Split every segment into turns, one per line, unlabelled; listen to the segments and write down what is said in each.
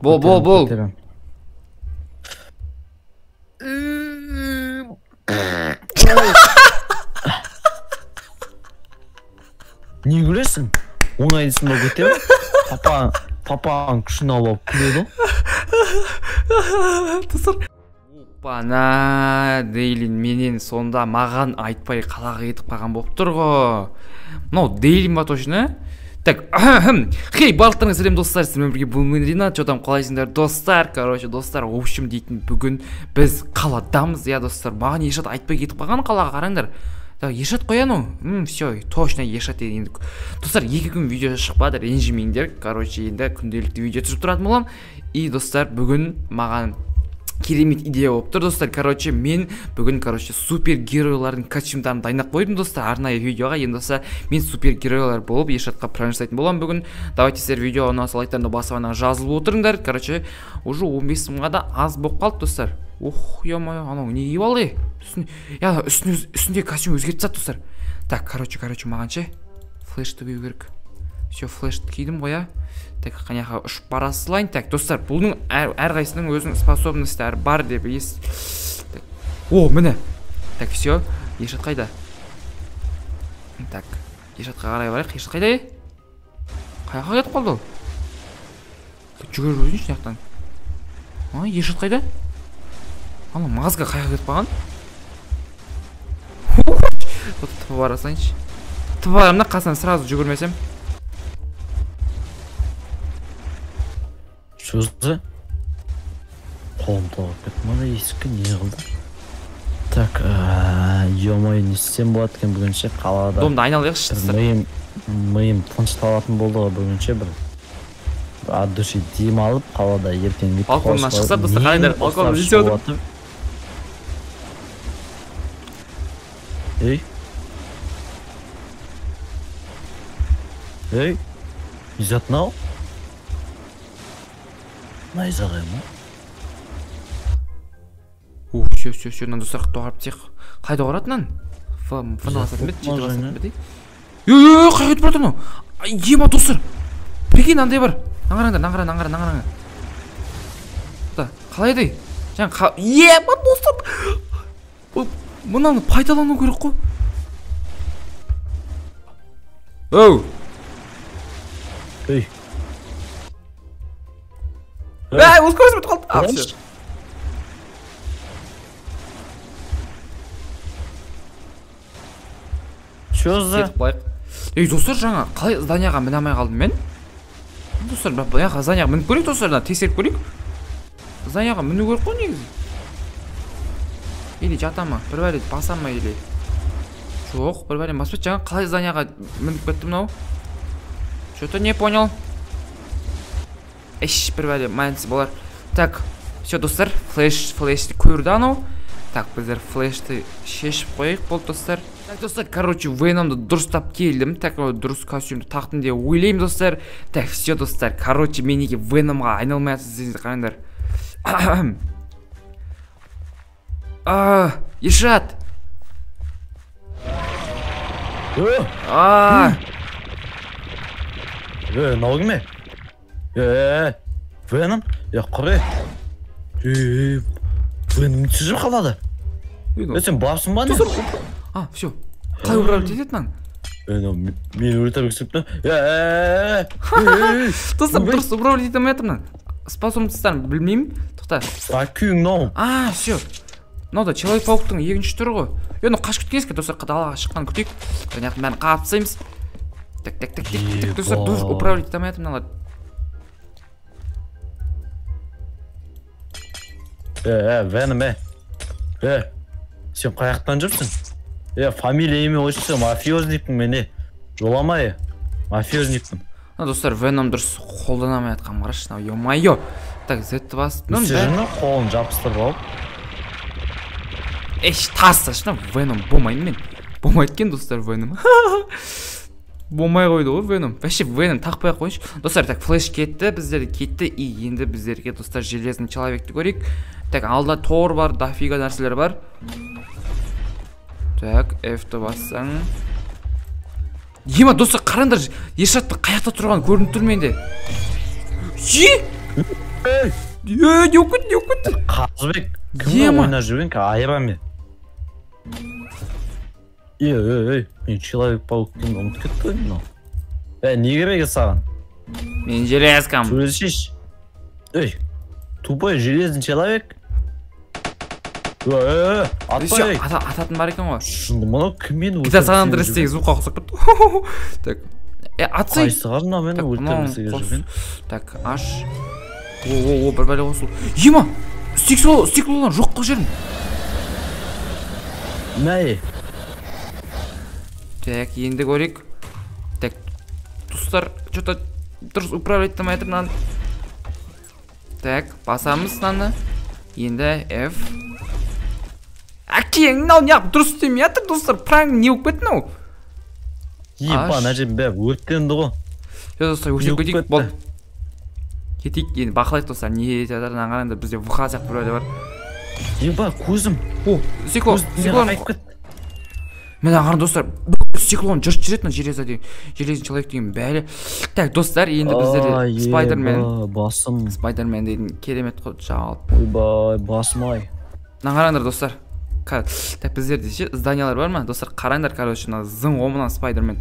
Бол, бол, бол.
Не күлесің? Оңайсың ба көтеріп? Папаң күшін алып күледі.
Достар. Опана, Дейлин менен сонда маған айтпай қалаға кетіп қалған болып тұр ғой. Мынау Дейлин ба точно? Так, хей, барлықтарыңызға сәлем достар, сіздермен бірге бұл мен Ринат. Чё там, қалайсыңдар достар? Короче, достар, в общем дейтін бүгін біз қаладамыз, иә достар. Маған Ершат айтпай кетіп қалған қалаға, қараңдар. Так, Ершат қой анау. Всё, точно Ершат енді. Достар, 2 күн видео шықпады, ренжімеңдер. Короче, енді күнделікті видео түсіріп тұратын боламын. И достар, бүгін маған керемет идея болып тұр достар. Короче, мен бүгін, короче, супергеройлардың костюмдарын дайындап қойдым достар, арнайы видеоға. Енді достар, мен супергеройлар болып Ершатқа пранк жасайтын боламын бүгін. Давайте сіздер видеоға ұнаса лайктарыңды басып ана жазылып отырыңдар. Короче, уже 15 мыңға да аз болып қалды достар. Ох, ё-моё, анау не киіп алды? Я үстінде костюм өзгертіп тастады достар. Так, короче, маған ше флешті кию керек. Всё, флешті кидім ғой, а. Так, қаяққа ұшып бара салайын. Так, достар, бұның әрқайсысының өзінің способностьтары бар деп ес. О, міне. Так, всё, Ершат қайда? Так, Ершатқа қарай барайық. Ершат қайда? Қаяққа кетіп қалды ол? Жүгіріп өтейінші мына жақтан. А, Ершат қайда? Ана мазга қаяққа кетіп қалған? Тып бара салайыншы. Тып барамын да, қасынан сразу жүгірмесем.
Сөзі қолым толғап кетті ма, есікке не қылды? Так, ё-моё, не істесем болады екен бүгінше қалада?
Домды айналайықшы.
Миым тынышталатын болды ғой бүгінше, бір от души демалып қалада ертеңгі
балконнан шықса достар, қараңдар, балконнан не істеп отыр?
Ей, ей, не зат мынау? Найзағай ма?
Ух, все, все, все, мынаны достар доғарып тастайық. Қалай доғарады мынаны? Ф, Ф-ны басатын ба еді, жеті басатын ба еді? Ей, ей, қай кетіп бара жатыр мынау? Ема, достар. Прикинь, андай бар. Мынаны қараңдар, мынаны қараңдар, мынаны қараңдар. Да, қалай еді? Жаңа, ема, достар. Мынаны пайдалану керек қой. Оу.
Ей.
Эй, өз көрсіп бітіп қалды. А, всё.
Чё за?
Кетіп қалайық. Ей, достар, жаңа қалай зданияға міне алмай қалдым мен? Достар, бірақ бұяққа зданияға мініп көрейік, достар, мына тексеріп көрейік. Зданияға міну керек қой негізі. Или жата ма? Бір бәле баса ма или? Жоқ, бір бәле баспайды. Жаңа қалай зданияға мініп кетті мынау? Чё-то не понял. Еш, бір бәле мәнсіз болар. Так, всё, достар, флешті көрді анау. Так, біздер флешті шешіп қояйық, болды, достар. Так, достар, короче, Веномды дұрыстап келдім. Так, дұрыс костюмді тақтым деп ойлаймын, достар. Так, всё, достар, короче, мен неге Веномға айналмай жатсыз, қараңдар. Ершат!
Мынау кім? Веном? Құр. Веном түсіп қалады. Сен барсың ба не?
А, всё. Қалай управлять етеді мынаны?
Мені өлтіргісі келіп тұр.
Достар, дұрыс управлять ете алмай жатырмын мынаны. Способностьтарын білмеймін. Тоқта.
А, күйің мынау.
А, всё. Мынау да Человек-пауктың екінші түрі ғой. Мынау қашып кеткен ескі, достар, далаға шыққанын күтейік. Мына жақтың бәрін қағып тастаймыз. Так, так, так, так, так, достар, дұрыс управлять ете алмай жатырмын мыналарды.
Веном, сен қаяқтан жүрсің? Фамилия, имя, отчество, мафиозникпін мен, жоламай, мафиозникпін.
Достар, Веном дұрыс қолдана алмай жатқанын қарашы, мынау, ё-моё. Так, Z-ті басып,
Сен жынды қолын жабыстырып алып.
Еш, тасташы, мынау Веном болмаймын мен. Болмайды екен, достар, Веном. Болмай қойды ғой Веном. Вообще Веном тақпай ақ қойшы. Достар, так, флеш кетті, біздер кетті. И енді біздерге, достар, Железный человекті көрейік. Так, алда тор бар, дофига нәрселер бар. Так, F-ті бассаң. Ема, достар, қараңдар, Ершаттың қаяқта тұрғаны көрініп тұр менде. Е!
Ей!
Е, не болып кетті, не болып кетті?
Қазыбек, кіммен ойнап жүрген ки, айырам мен. Ей, ей, ей, мен Человек-паук екенімді ұмытып кетті ғой мынау. Е, не керек саған?
Мен железкам.
Сөйлесейші. Ей, тупой железный человек. Е, атпай.
Ататын бар екен ғой.
Шынды, мынау кіммен
GTA San Andreas-тегі звукқа ұқсап кетті. Так. Е, атсай.
Қайсы қар мынау мені өлтіргісі келіп жүрген?
Так, аш. О, о, о, бір бәле қосыл. Ема, стеклолар жоқ қылып жібердім.
Мә.
Так, енді көрейік. Так, достар, что-то дұрыс управлять ете алмай жатыр мынаны. Так, басамыз мынаны. Енді F. Әкең, мынау неғып дұрыс істемей жатыр, достар? Пранк не болып кетті мынау?
Епа, ана жердің бәрі өртенді ғой.
Все, достар, өшіріп кетейік, болды. Кетейік, енді бақылайық, достар, не етіп жатыр, мынаны қараңдар, бізде ВХ сияқты бір бәле бар.
Епа, көзім.
О, стекло, стекло. Мына қараңдар, достар, стеклоны жыртып жібереді мына железо деген, железный человек деген бәле. Так, достар, енді біздерде Спайдермен.
Басым.
Спайдермен деген керемет қой, жалпы.
Ойбай, басым ай.
Мына қараңдар, достар. Так, біздерде ше зданиялар бар ма? Достар, қараңдар, короче, мына зың ғой мына Спайдермен.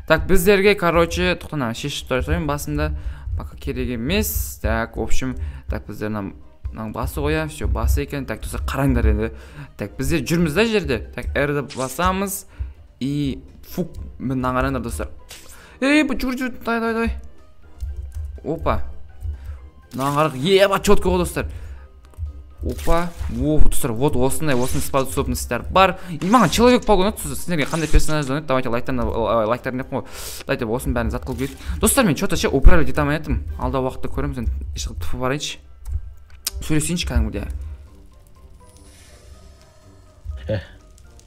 Так, біздерге, короче, тоқта, мына шешіп тастайын басымда. Пока керек емес. Так, в общем, так, біздер мынаның басы ғой, иә, все, басы екен. Так, достар, қараңдар енді. Так, біздер жүрміз да жерде. Так, R-ді басамыз. И фук, мына қараңдар, достар. Ей, бұл жүр, жүр, дай, дай, дай. Опа. Мына қарақ, еба, четко ғой, достар. Опа, о, достар, вот осындай, осындай способностьтар бар. И маған Человек-паук ұнады, сіздерге қандай персонаж ұнайды? Давайте лайктарын деп қой. Давайте осының бәрін зат қылып кетейік. Достар, мен что-то ше управлять ете алмай жатырмын. Алдағы уақытта көреміз, енді ешқандай тфу барайыншы. Сөйлесейінші кәдімгідей.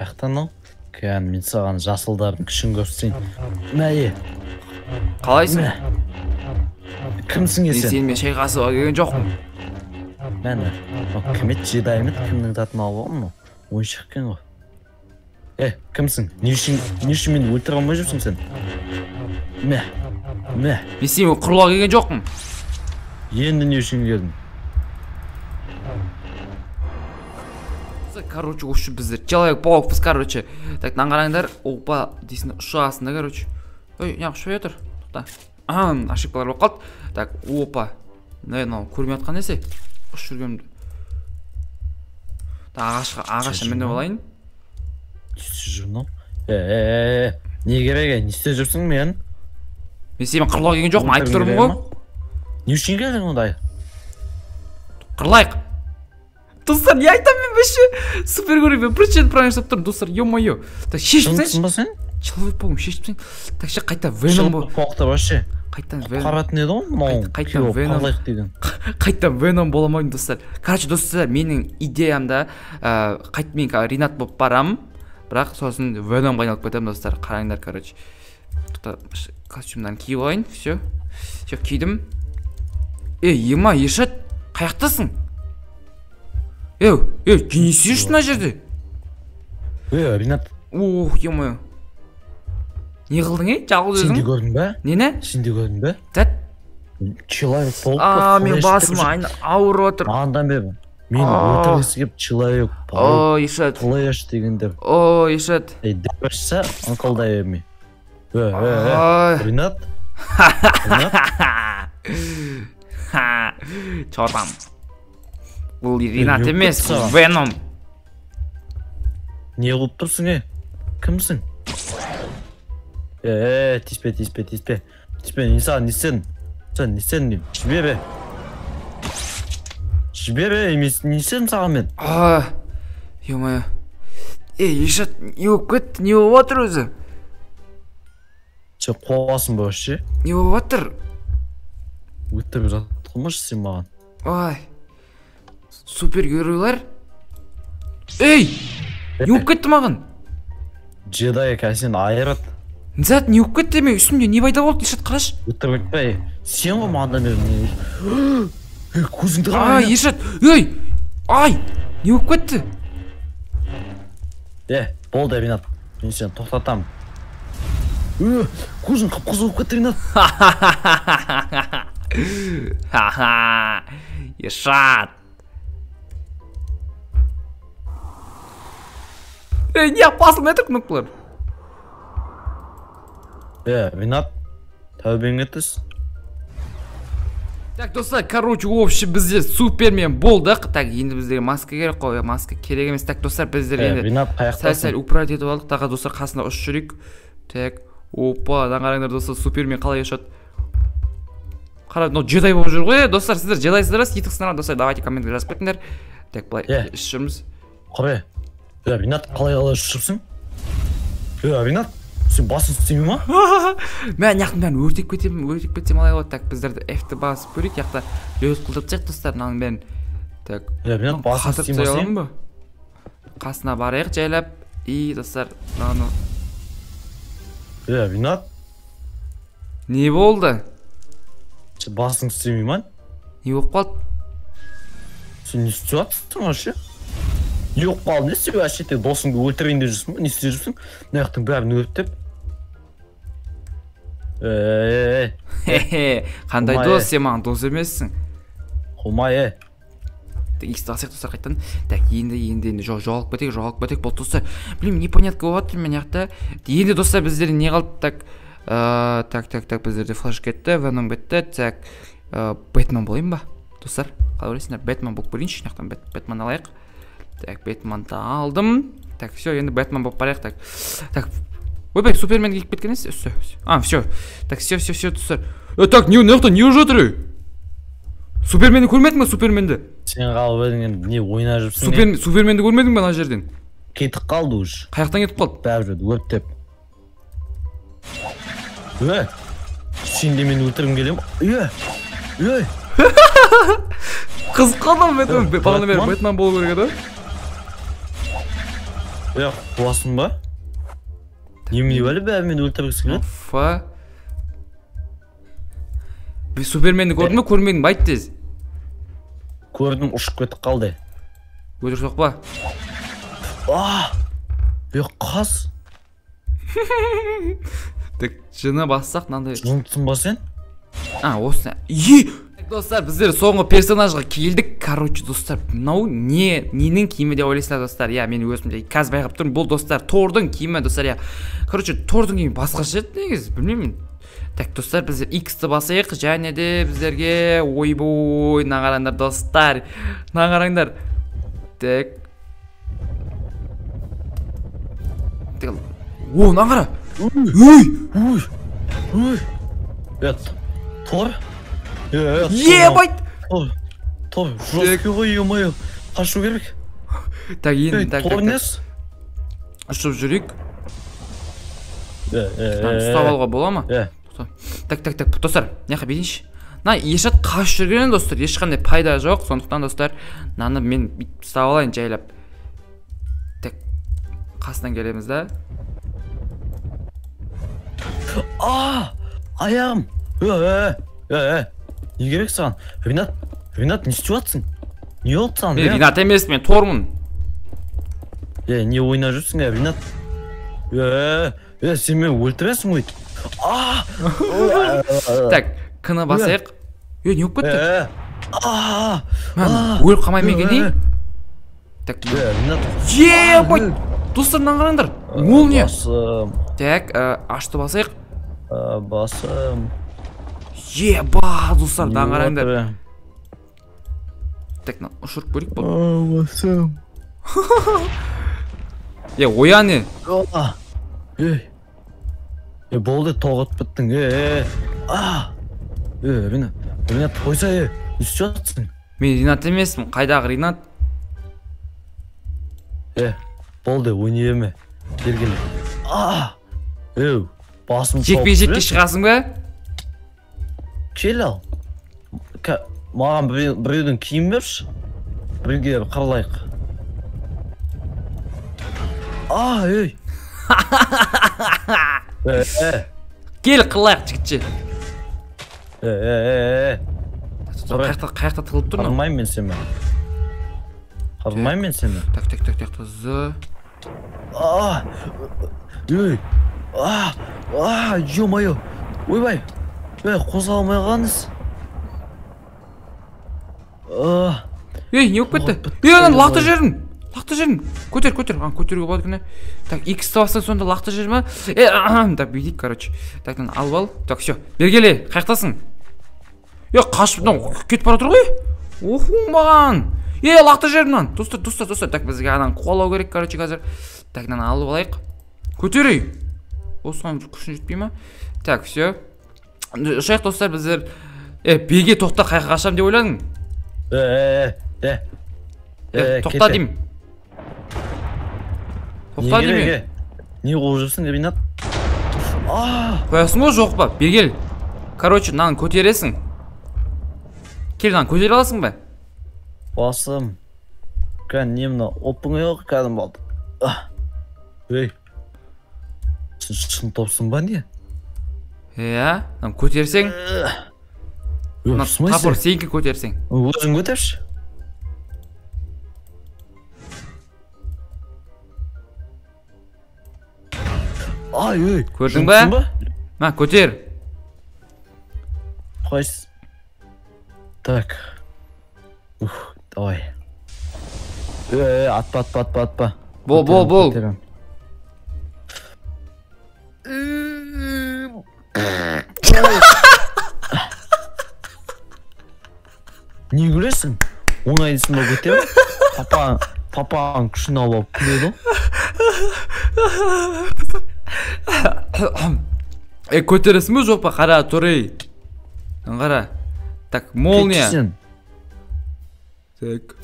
Қаяқтан мынау? Кәдімгі мен саған жасылдардың күшін көрсетейін. Мә,
Қалайсың?
Кімсің
Мен
сен?
сенімен шайқасуға келген жоқпын.
Мәні, кім еді, джедай ма еді, кімнің затын алып алған мынау? Ойыншық екен ғой. Е, кімсің? Не үшін мені өлтіре алмай жүрсің сен? Мә, мә.
Мен сені құрлуға келген жоқпын.
Енді не үшін келдің?
Короче, осы біздер Человек-паукпыз, короче. Так, мынаны қараңдар, опа, дейсің, ұшасың да, короче. Ой, неғып ұшпай жатыр? Тоқта. Ошибкалар болып қалды. Так, опа. Не, мынау көрмей жатқан несі? Ұшып жүргенімді. Так, ағашқа мініп алайын.
Не істеп жүр мынау? Не керек, не істеп жүрсің мен?
Мен сені қырлауға келген жоқпын, айтып тұрмын ғой.
Не үшін келдің ондай?
Қырлайық. Достар, не айтамын мен вообще? Супер көрейін, мен бірінші рет пранк жасап тұрмын, достар, ё-моё. Так, шешіп тастайыншы.
Шынсың ба сен?
Человек-паук шешіп тастайын. Так, ше, қайта Веном бол.
Человек-паук вообще.
Қайтадан Веном.
Құтқаратын еді ғой мынау.
Қайтадан Веном.
Қырлайық деген.
Қайтадан Веном бола алмаймын, достар. Короче, достар, менің идеямда, қайт мен Ринат болып барамын, бірақ сосын Веномға айналып кетемін, достар. Қараңдар, короче. Тоқта, костюмнан киіп алайын, все. Все, кидім. Ей, ема, Ершат, қаяқтасың? Ей, ей, не істейсің мына жерде?
Ей, Ринат.
Ох, ё-моё. Не қылдың, ей? Жалғыз
Сен де
өзің?
көрдің бе?
Нені?
Сен де көрдің бе?
Зат?
Человек-паук
А,
па?
мен
Флэш
басым
деп
ауырып отыр.
Мағандан бері. Мені
А.
өлтіргісі келіп Человек-паук,
О, Ершат.
Флэш дегендер.
О, Ершат.
Ей, деп ашса, ыңқылдай бермей. Е, е, е.
Ай.
Ринат? Ринат?
Ха. Чорбам. Бұл Ринат
не
емес,
болып
бұл Веном.
Не қылып тұрсың, е? Кімсің? Е, тиіспе, тиіспе, тиіспе. Тиіспе, не саған, не істедің? Сен не істедің деймін. Жібер, е. Жібер, е, не істедім саған мен?
А, ё-моё. Ей, Ершат, не болып кетті? Не болып жатыр өзі?
Сен қуасың ба вообще?
Не болып жатыр?
Өтірік жатқанмашы сен маған.
Ой. Супергеройлар? Ей! Не болып кетті маған?
Джедай қазір сені айырады.
Зат, не болып кетті мен? Үстімде не пайда болды? Ершат, қарашы.
Өтірік айтпа, сен ғой маған бері не? Ей, көзіңді қара.
Ай, Ершат, ей! Ай! Не болып кетті?
Е, болды, Ринат. Мен сені тоқтатамын. Көзің қып-қызыл болып кетті, Ринат.
Ха-ха. Ершат. Ей, не басылмай тұр кнопкалар.
Ринат, тәубеңе түс.
Так, достар, короче, общий бізде Супермен болдық. Так, енді біздерге маска керек қой, маска керек емес. Так, достар, біздер енді сәл-сәл управить етіп алдық. Тағы, достар, қасында ұшып жүрейік. Так, опа, мына қараңдар, достар, Супермен қалай ұшады. Қара, мынау джедай болып жүр ғой, достар, сіздер джедайсыздар ба, ситхсыңдар ма, достар, давайте комментке жазып кетіңдер. Так, былай ұшып жүрміз.
Қара, Ринат, қалай ұшып жүрсің? Ринат, сен басың істемей ма?
Мә, мына бәрін өртеп кетемін, өртеп кетсем қалай болады? Так, біздерді F-ті басып көрейік, жақта лөз қылдырып тастайық, достар, мынаның бәрін. Так,
Ринат, басың істемей ма сен?
Қасына барайық жайлап. И, достар, мынаны.
Ринат.
Не болды?
Басың істемей ма?
Не болып қалды?
Сен не істеп жатырсың вообще? Не болып қалды, не істеп вообще? Сен досыңды өлтірейін деп жүрсің ба? Не істеп жүрсің? Мына жақтың бәрін өртеп.
Қандай дос, сен маған дос емессің.
Қумай,
X-ті басайық, достар, қайтадан. Так, енді, енді, жоғалып кетейік, жоғалып кетейік. Болды, достар. Білмеймін, непонятка болып жатыр мен жақта. Енді, достар, біздерде не қалды? Так, так, так, так, біздерде флеш кетті, Веном кетті. Так, Бэтмен болайын ба? Достар, қалай ойлайсыңдар? Бэтмен болып көрейінші, мына жақтан Бэтмен алайық. Так, Бэтменді алдым. Так, все, енді Бэтмен болып барайық. Так, так, ойбай, Супермен киіп кеткен емес? Все, все. А, все. Так, все, все, все, достар. Так, не, мына жақта не болып жатыр? Суперменді көрмедің бе, Суперменді?
Сен қалып едің енді, не ойнап жүрсің?
Суперменді көрмедің бе ана жерден?
Кетіп қалды уж.
Қай жақтан кетіп қалды?
Бәрі жерде өртеп. Сен де мені өлтіргің келе ме?
Қызық қалдым, Бэтмен. Бағана бері Бэтмен болу керек еді.
Қуасың ба? Немене бәле, бәрі мені өлтіргісі келеді?
Фа. Суперменді көрдің бе, көрмедің бе, айт тез.
Көрдім, ұшып кетіп қалды.
Өтірік соқпа.
Қас.
Так, жыны бассақ, мынандай.
Жынсың ба сен?
А, осыны. Е! Достар, біздер соңғы персонажға келдік. Короче, достар, мынау не, ненің киімі деп ойлайсыздар, достар? Иә, мен өзім де қазір байқап тұрмын. Бұл, достар, Тордың киімі, достар, иә. Короче, Тордың киімі басқаша еді негізі, білмеймін. Так, достар, біздер X-ті басайық, және де біздерге ойбой, мына қараңдар, достар. Мына қараңдар. Так. Так. О, мына қара. Ой!
Ой! Ой! Тор?
Ебать!
Тор, жесткий ғой, ё-моё. Қашу керек.
Так, енді, так, так, так. Ұшып жүрейік. Ұстап алуға бола ма? Так, так, так, достар, мына жаққа бүйтейінші. Мына Ершат қашып жүрген, достар, ешқандай пайда жоқ. Сондықтан, достар, мынаны мен бүйтіп ұстап алайын жайлап. Так, қасынан келеміз да.
Аяғым. Не керек саған? Ринат, Ринат, не істеп жатсың? Не болды саған?
Мен Ринат емес, мен Тормын.
Не ойнап жүрсің, Ринат? Сен мені өлтіресің ғой.
Так, К-ны басайық. Не болып кетті? Өліп қалмай ма екен, не? Так, ебать! Достар, мынаны қараңдар. Ол не? Так, ашты басайық.
Басым.
Еба, достар, мынаны қараңдар. Так, мынаны ұшырып көрейік болды.
Басым.
Оян не?
Болды, тоғытып біттің. Ринат, Ринат, қойса, не істеп жатсың?
Мен Ринат емеспін, қайдағы Ринат?
Болды, ойнай берме. Бергеле. Басым
жекпе-жекке шығасың ба?
Кел ал. Маған біреудің киім берші. Бірге қырлайық. Ей.
Кел қырлайық, жігітше. Қаяқта тығылып тұр мынау?
Қырмаймын мен сені. Қырмаймын мен сені.
Так, так, так, так, з.
Ей. Ё-моё. Ойбай. Қозғалмай қалғаныз.
Ей, не болып кетті? Ей, ананы лақтырып жібердім. Лақтырып жібердім. Көтер, көтер. А, көтеруге болады екен. Так, X-ті бассаң сонда лақтырып жібер ма? Так, бүйтейік, короче. Так, мынаны алып ал. Так, все. Бері кел, қаяқтасың? Е, қашып, мынау кетіп бара жатыр ғой. Оху, маған. Е, лақтырып жібердім мынаны. Достар, достар, достар. Так, бізге ананы қуалау керек, короче, қазір. Так, мынаны алып алайық. Көтерей. Осыған күшің жетпей ма? Так, все. Ұшайық, достар, біздер. Беге тоқта, қайқа қашам деп ойладың? Тоқта деймін. Тоқта деймін.
Не қуып жүрсің, Ринат?
Қоясың ғой, жоқ па? Бері кел. Короче, мынаны көтересің. Кел, мынаны көтере аласың ба?
Басым. Кән, не мына оп-оңай ғой, кәдімгі болды. Ей. Сен шын топсың ба не?
Иә, мынаны көтерсең. Мына топор сенікі көтерсең.
Өзің көтерші. Ай, ой.
Көрдің ба? Мә, көтер.
Қойс. Так. Ух, давай. Атпа, атпа, атпа, атпа.
Бол, бол, бол.
Не күлесің? Оңайсың ба көтеріп? Папаң күшін алып күледі.
Көтересің бе жоқ па? Қара, тұр ей. Қара. Так, молния. Так.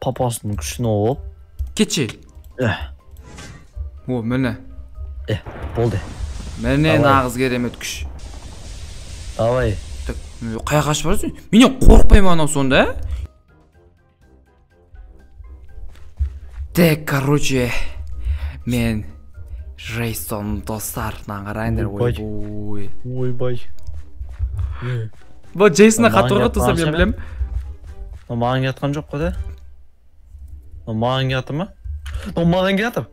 Папасының күшін алып.
Кетші. О, міне.
Болды.
Міне нағыз керемет күш.
Давай.
Так, қаяққа қашып барасың? Менен қорықпаймын анау сонда, Так, короче, мен Джейсон, достар, мынаны қараңдар, ойбой.
Ойбай.
Бұл Джейсонға қатты қорқады, достар, мен білемін.
Маған келатқан жоқ қой да? Маған келатыр ма? Маған келатыр.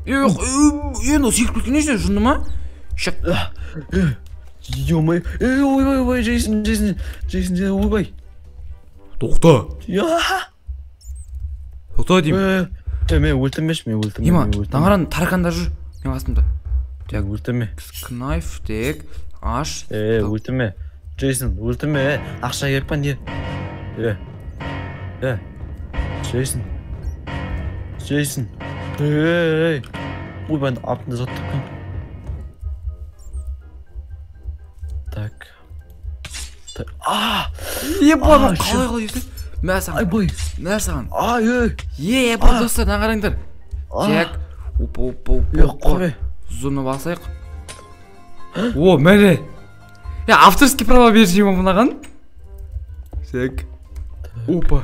Мынау секіріп кеткен несі, жынды ма? Шық.
Ё-моё, ойбай, ойбай, Джейсон, Джейсон, Джейсон, ойбай.
Тоқта. Тоқта деймін.
Мен өлтірмеші, мен өлтірме.
Ема, мынаған таракандар жүр, менің қасымда.
Так, өлтірме.
Кнайф, тек, аш.
Өлтірме. Джейсон, өлтірме, ақша керек па не? Джейсон. Джейсон. Ойбай, артында зат тапқан. Так. А!
Ебать, қалай қалай естіп? Мә саған.
Айбай.
Мә саған.
Ай, ой.
Ебать, достар, мына қараңдар. Так. Опа, опа, опа. Зоны басайық. О, міне. Авторский права беріп жеймін мынаған. Так. Опа.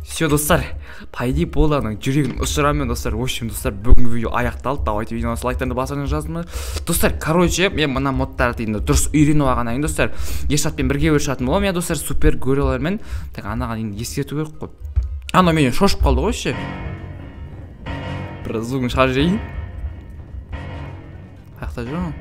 Все, достар, по идее болды, аның жүрегін ұшырамын, достар. В общем, достар, бүгінгі видео аяқталды. Давайте видеоны лайктарды басарыңыз жазыңыз. Достар, короче, мен мына модтарды енді дұрыс үйреніп алғаннан кейін, достар, Ершатпен бірге шығатын боламын. Иә, достар, супер гориллармен. Так, анаған енді ескерту керек қой. Анау менен шошып қалды ғой ше. Бір звугын шығарып жіберейін. Қаяқта жүр анау?